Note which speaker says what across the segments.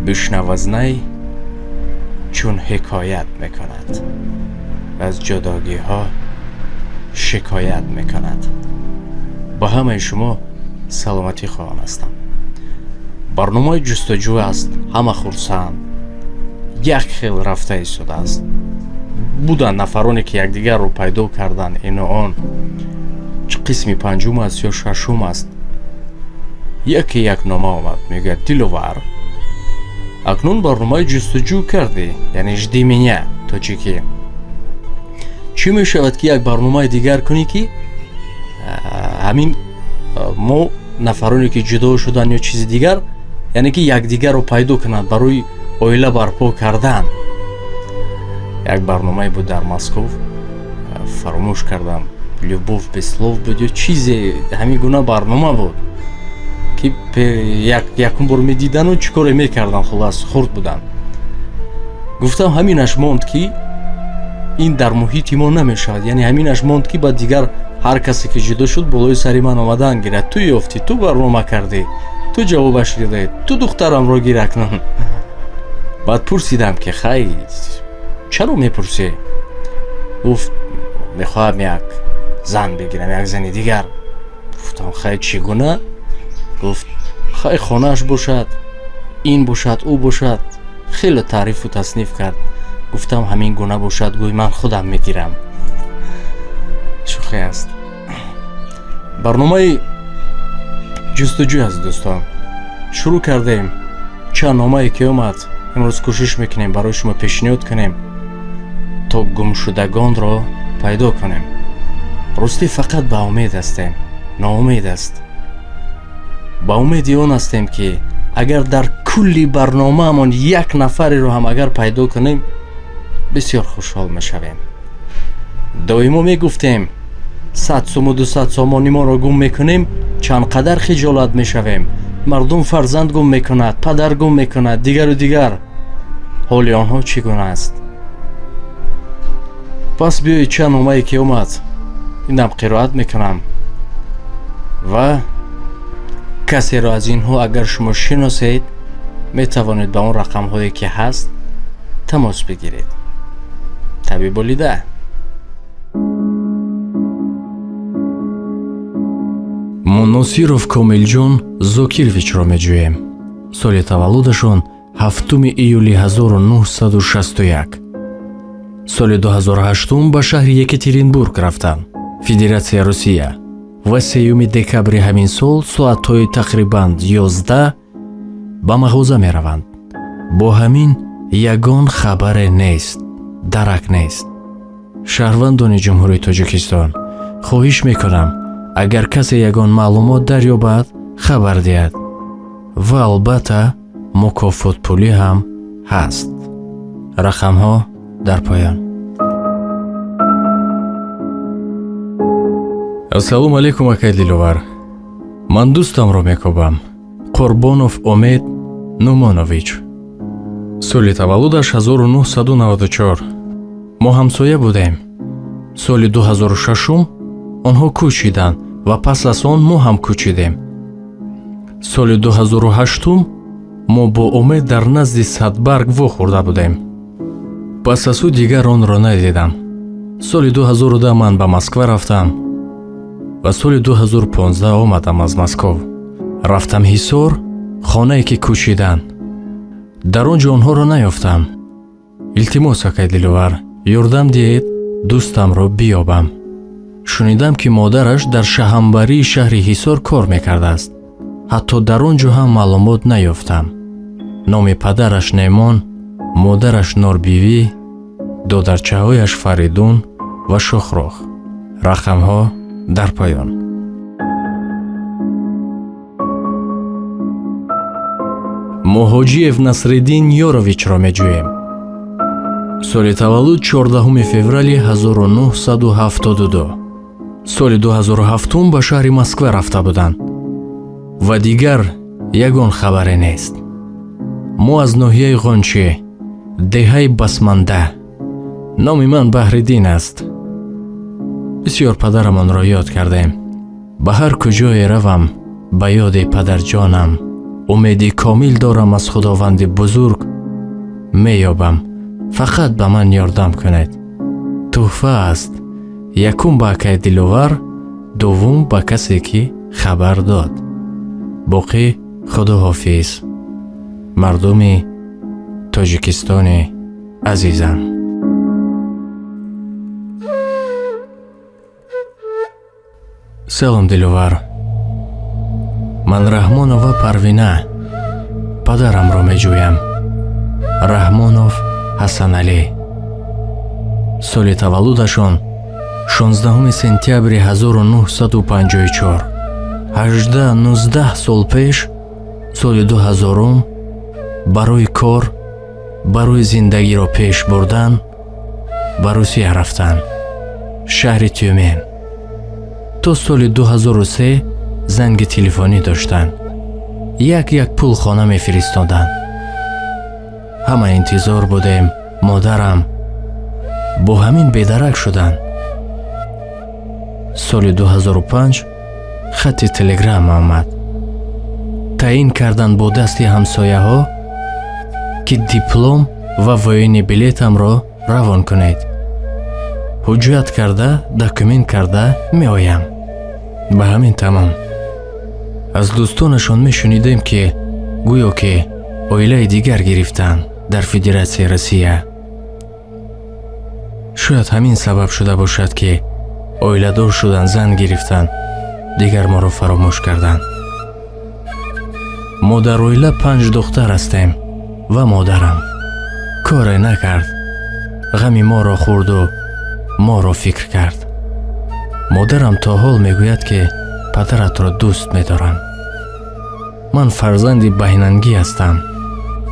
Speaker 1: Бишнав аз най, чун ҳикоят мекунад, аз ҷудогиҳо шикоят мекунад. Ба ҳамаи шумо саломатӣ хоҳон ҳастам. Барномаи ҷустуҷӯ аст, ҳама хурсанд, як хел рафта истодааст. Буданд нафароне, ки якдигарро пайдо карданд, ину он. Чӣ қисми панҷум аст ё шашум аст, яке як нома омад, мегӯяд: «Диловар, акнун барномаи ҷустуҷӯ кардӣ, яъне «Жди меня» тоҷикӣ, чӣ мешавад, ки як барномаи дигар кунӣ, ки ҳамин мо нафароне, ки ҷудо шуданд ё чизи дигар, яъне ки якдигарро пайдо кунанд барои оила барпо кардан». Як барномае буд дар Москов, фаромӯш кардам, «Любовь без слов» буд ё чизе, ҳамин гуна барнома буд, ки якум бор медидану чӣ коре мекарданд. Хулас, хурд будам. Гуфтам, ҳаминаш монд, ки ин дар муҳити мо намешавад, яъне ҳаминаш монд, ки ба дигар ҳар касе, ки ҷудо шуд, болои сари ман омадан гирад: «Ту ёфтӣ, ту барнома кардӣ, ту ҷавобаш додӣ, ту духтарамро гир акнун». Баъд пурсидам, ки хай, чаро мепурсӣ? Гуфт: «Мехоҳам як зан бигирам, як зани дигар». Гуфтам: «Хай, чӣ гуна?» Гуфт: «Хай, хонааш бошад, ин бошад, ӯ бошад». Хеле таърифу тасниф кард. Гуфтам: «Ҳамин гуна бошад, гӯй, ман худам мегирам». Шӯхӣ аст. Барномаи ҷустуҷӯ аст, дӯстон, шурӯъ кардем. Чанд номае ки омад, имрӯз кӯшиш мекунем барои шумо пешниҳод кунем, то гумшудагонро пайдо кунем. Ростӣ, фақат ба умед ҳастем, ноумед аст. Ба умеди он ҳастем, ки агар дар кулли барномаамон як нафареро ҳам агар пайдо кунем, бисёр хушҳол мешавем. Доимо мегуфтем, 100 суму 200 сомони моро гум мекунем, чанд қадар хиҷолат мешавем. Мардум фарзанд гум мекунад, падар гум мекунад, дигару дигар. Ҳоли онҳо чӣ гуна аст? Пас биёед, чанд номае ки омад, инам қироат мекунам ва касеро аз инҳо агар шумо шиносед, метавонед ба он рақамҳое, ки ҳаст, тамос бигиред. Табиболида. Муносиров Комилҷон Зокировичро меҷӯем. Соли таваллудашон 7 июли 1961. Соли 2008 ба шаҳри Екатеринбург рафтанд, Федератсия Русия, ва 3 декабри ҳамин сол соатҳои тақрибан 11 ба мағоза мераванд. Бо ҳамин ягон хабаре нест, дарак нест. Шаҳрвандони Ҷумҳурии Тоҷикистон, хоҳиш мекунам, агар касе ягон маълумот дарёбад, хабар диҳад ва албатта мукофотпулӣ ҳам ҳаст. Рақамҳо дар поён. Ассалому алайкум, акай Диловар. Ман дӯстамро мекобам, Қурбонов Умед Нумонович, соли таваллудаш 1994. Мо ҳамсоя будем. Соли 2006 онҳо кӯчиданд ва пас аз он мо ҳам кӯчидем. Соли 2008 мо бо Умед дар назди Садбарг вохӯрда будем. Пас аз ӯ дигар онро надидам. Соли 2010 ман ба Москва рафтам ва соли 2015 омадам аз Москов. Рафтам Ҳисор, хонае, ки кӯчиданд. Дар он ҷо онҳоро наёфтам. Илтимос, акай Диловар, ёрдам диҳед, дӯстамро биёбам. Шунидам, ки модараш дар шаҳамбарии шаҳри Ҳисор кор мекардааст. Ҳатто дар он ҷо ҳам маълумот наёфтам. Номи падараш Немон, модараш Норбивӣ, додарчаҳояш Фаридун ва Шохрух. Рақамҳо дар поён. Муҳоҷиев Насриддин Ёровичро меҷӯем. Соли таваллуд 14 феврали 1972. Соли 2007 ба шаҳри Москва рафта буданд ва дигар ягон хабаре нест. Мо аз ноҳияи Ғончӣ, деҳаи Басманда. Номи ман Баҳриддин аст. Бисёр падарамонро ёд кардем. Ба ҳар куҷое равам, ба ёди падарҷонам. Умеди комил дорам аз Худованди бузург меёбам. Фақат ба ман ёрдам кунед. Тӯҳфа аст. Якум ба акай Диловар, дуввум ба касе ки хабар дод. Боқӣ Худоҳофиз. Мардуми Тоҷикистони азизам. Салом, Диловар. Ман Раҳмонова Парвина. Падарамро меҷӯям. Раҳмонов Ҳасаналӣ. Соли таваллудашон 16 сентябри 1954. 18-19 сол пеш, соли 2000, барои кор, барои зиндагиро пеш бурдан ба Русия рафтанд. Шаҳри Тюмен. То соли 2003 занги телефонӣ доштанд. Як-як пул хона мефиристоданд. Ҳама интизор будем, модарам бо ҳамин бедарак шуданд. Соли 2005 хати телеграмма омад. Таъин карданд бо дасти ҳамсояҳо, ки диплом ва военный билетамро равон кунед. Ҳуҷҷат карда, документ карда меоям. Ба ҳамин тамом. Аз дӯстонашон мешунидем, ки гӯё ки оилаи дигар гирифтанд дар Федератсияи Россия. Шояд ҳамин сабаб шуда бошад, ки оиладор шудан, зан гирифтанд, дигар моро фаромӯш карданд. Мо дар оила 5 духтар ҳастем ва модарам коре накард, ғами моро хӯрду моро фикр кард. Модарам то ҳол мегӯяд, ки падаратро дӯст медорам. Ман фарзанди байнангӣ ҳастам.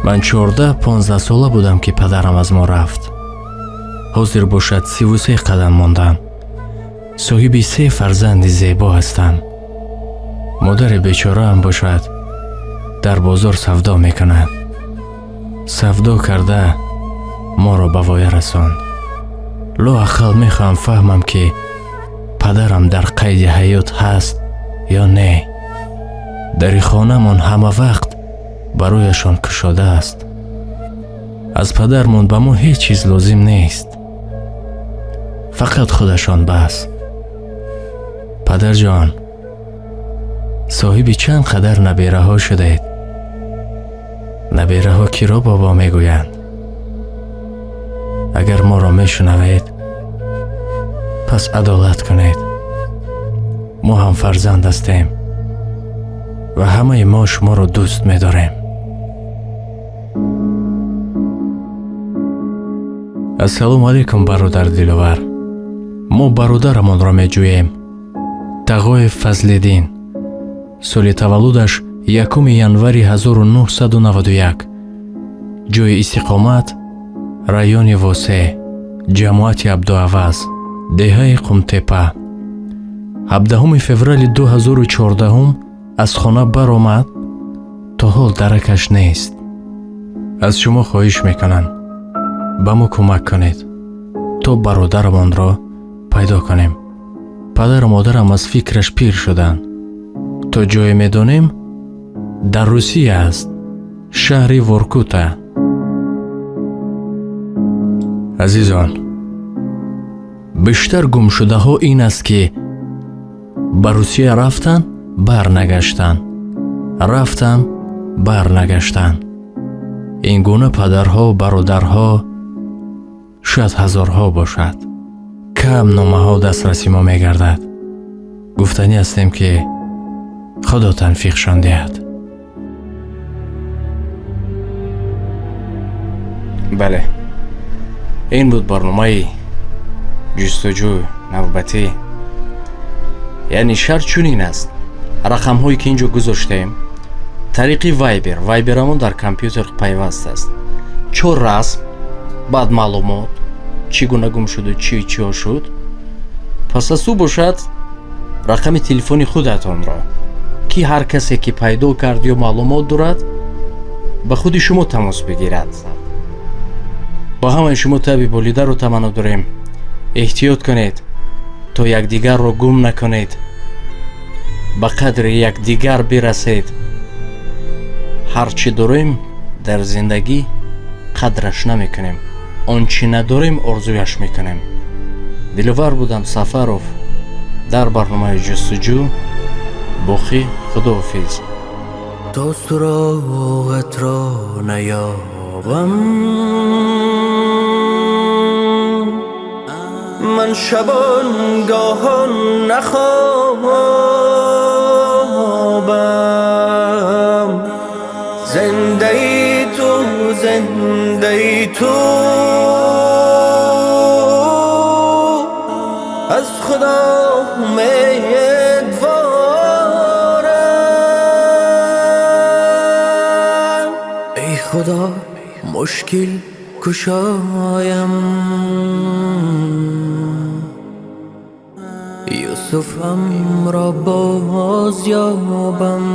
Speaker 1: Ман 14-15 сола будам, ки падарам аз мо рафт. Ҳозир бошад 33 қадам мондам. Соҳиби 3 фарзанди зебо ҳастам. Модари бечораам бошад дар бозор савдо мекунад. Савдо карда моро ба воя расонд. Лоақал мехоҳам фаҳмам, ки падарам дар қайди ҳаёт ҳаст ё не. Дари хонамон ҳама вақт барояшон кушода аст. Аз падармон ба мо ҳеҷ чиз лозим нест. Фақат худашон бас. Падарҷон, соҳиби чанд қадар набераҳо шудед? Набераҳо киро бобо мегӯянд? Агар моро мешунавед, пас адолат кунед. Мо ҳам фарзанд ҳастем ва ҳамаи мо шуморо дӯст медорем. Ассалому алайкум, бародар Диловар. Мо бародарамонро меҷӯем. Тағоев Фазлиддин. Соли таваллудаш 1 январи 1991. Ҷои истиқомат райони Восе, ҷамоати Абдуаваз, деҳаи Қумтепа. 17 феврали 2014 аз хона баромад, то ҳол даракаш нест. Аз шумо хоҳиш мекунам, ба мо кӯмак кунед, то бародарамонро пайдо кунем. Падару модарам аз фикраш пир шуданд. То ҷое медонем, дар Русия аст, шаҳри Воркута. Азизон, бештар гумшудаҳо ин аст, ки ба Русия рафтанд, барнагаштанд, рафтанд, барнагаштанд. Ин гуна падарҳо, бародарҳо шояд ҳазорҳо бошад. Кам номаҳо дастраси мо мегардад. Гуфтанӣ ҳастем, ки Худо танфиқшон диҳад. Бале, ин буд барномаи ҷустуҷӯ навбатӣ. Яъне шарт чунин аст: рақамҳое ки инҷо гузоштем, тариқи Вайбер, Вайберамон дар компютер пайваст аст. 4 расм, баъд маълумот, чӣ гуна гум шуду чӣ чиҳо шуд. Пас аз ӯ бошад рақами телефони худатонро, ки ҳар касе ки пайдо кард ё маълумот дорад, ба худи шумо тамос бигирад. Ба ҳамаи шумо таби болидаро таманно дорем. Эҳтиёт кунед, то якдигарро гум накунед, ба қадри якдигар бирасед. Ҳар чӣ дорем дар зиндагӣ, қадраш намекунем, он чӣ надорем, орзуяш мекунем. Диловар будам Сафаров дар барномаи «Ҷустуҷӯ». Боқӣ худоҳофиз.
Speaker 2: То суроғатро наёбам, ман шабонгоҳон нахобам. Зиндаи ту, зиндаи ту, аз Худо умедворам. Эй Худо, мушкил кушоям, Юсуфам ро боз ёбам.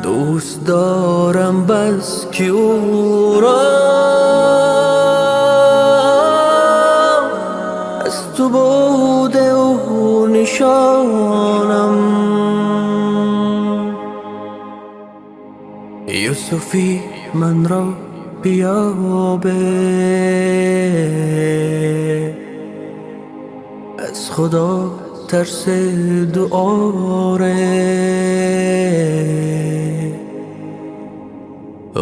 Speaker 2: Дӯст дорам бас ки ӯро аз ту буде ӯ нишонам. Юсуфи манро биёбе, аз Худо тарс дуоре,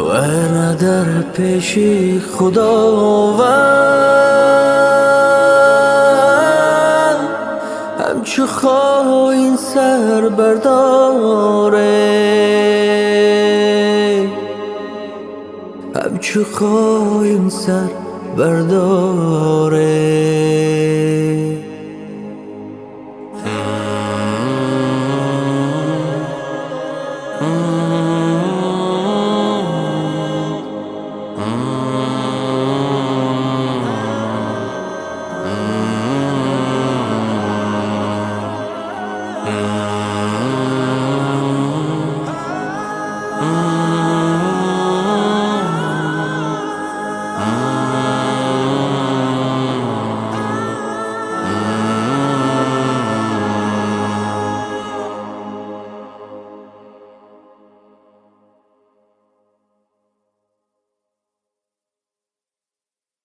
Speaker 2: варна дар пеши Худованд ҳамчу хоин сар бардоре, ҳамчу хоин сар бардоре.